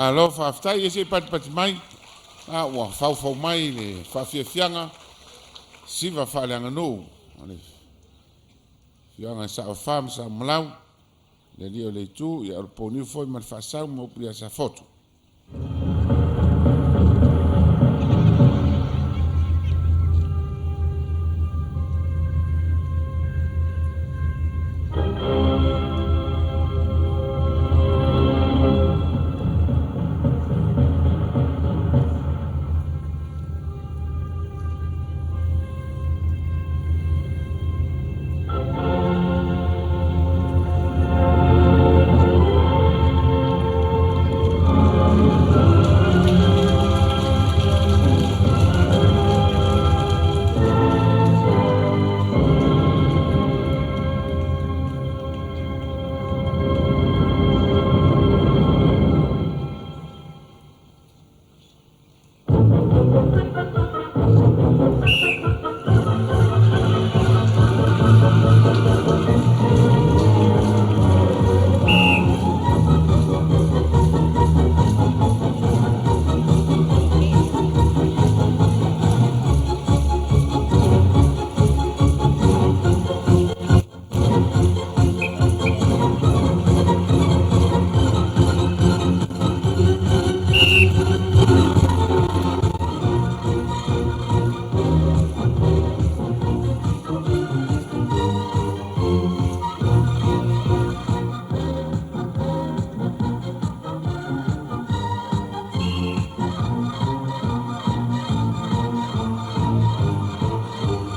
Malo faafetai. Ia se i patipati mai a ua faufau mai le faafiafiaga siva faaleaganuu a le Afioaga Sa'ofa ma Sa'omalau, le Alii o le Itu, ia o le Pouniu foi ma le Faasau ma upu ia Safotu.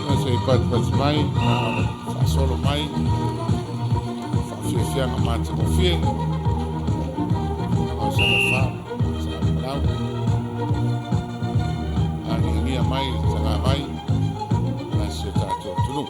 Ia se i patipati mai a o le faasolo mai faafiafiaga matagofie o Sagafa ma Sa'omalau, agiagia mai le tagavai a si o tatou atunuu.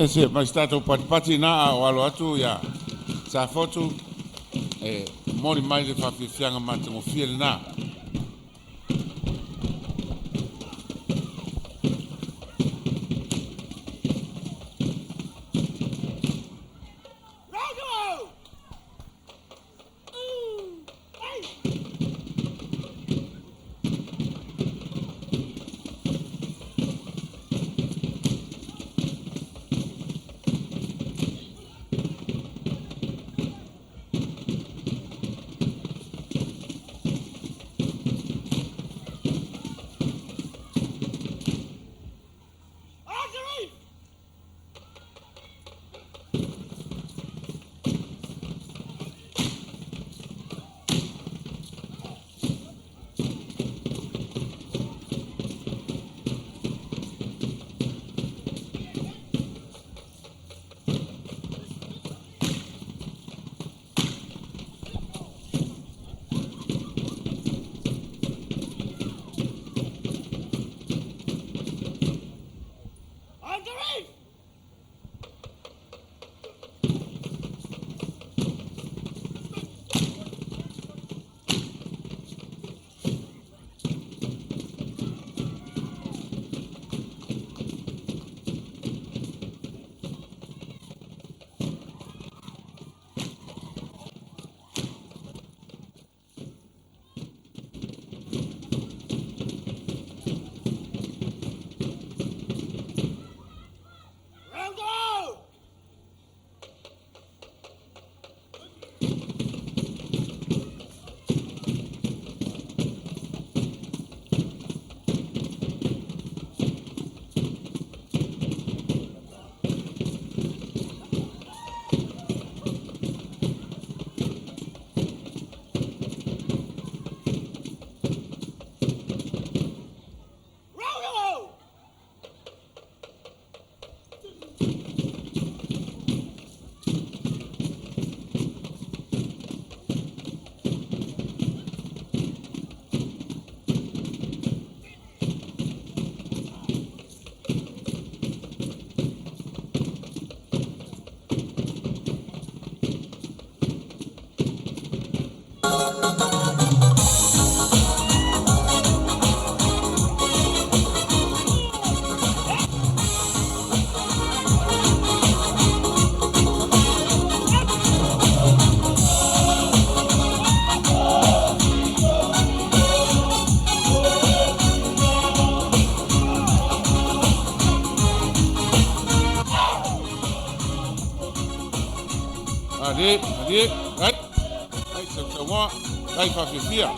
Ia se mai se tatou patipati na a o alo atu ia Safotu e momoli mai le faafiafiaga matagofie lena. Malie, malie, ai, ai, sausaumoa, ai faafiafia.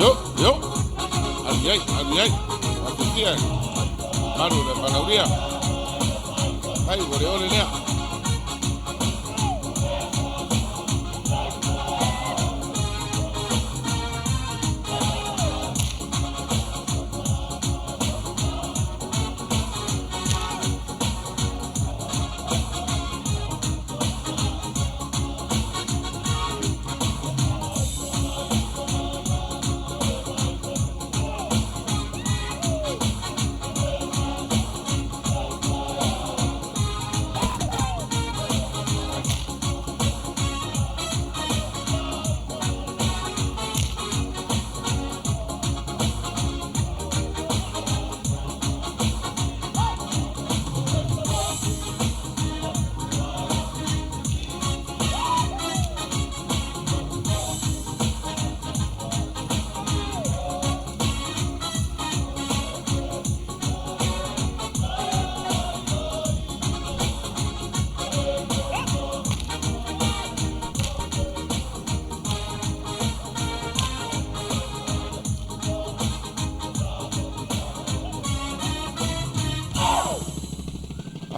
Io, io, alu i ai, alu i ai, faafiafia malu o le valaaulia. Ai, ua le ole lea.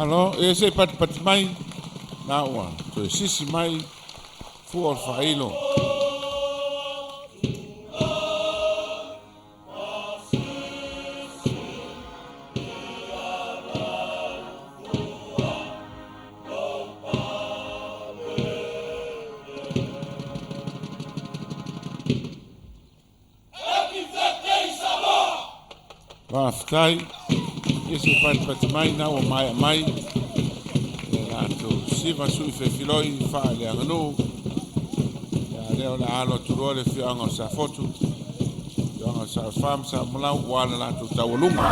Malo, ia se i patipati mai, na ua toe sisi mai fua o le faailo. Faafetai. Ia se i patipati mai na ua maea mai le latou siva sui fefiloi faaleaganuu. Ia lea o le a alo atu loa le afioaga o Safotu, afioaga o Saofa ma Saomalau ua le latou taualuga.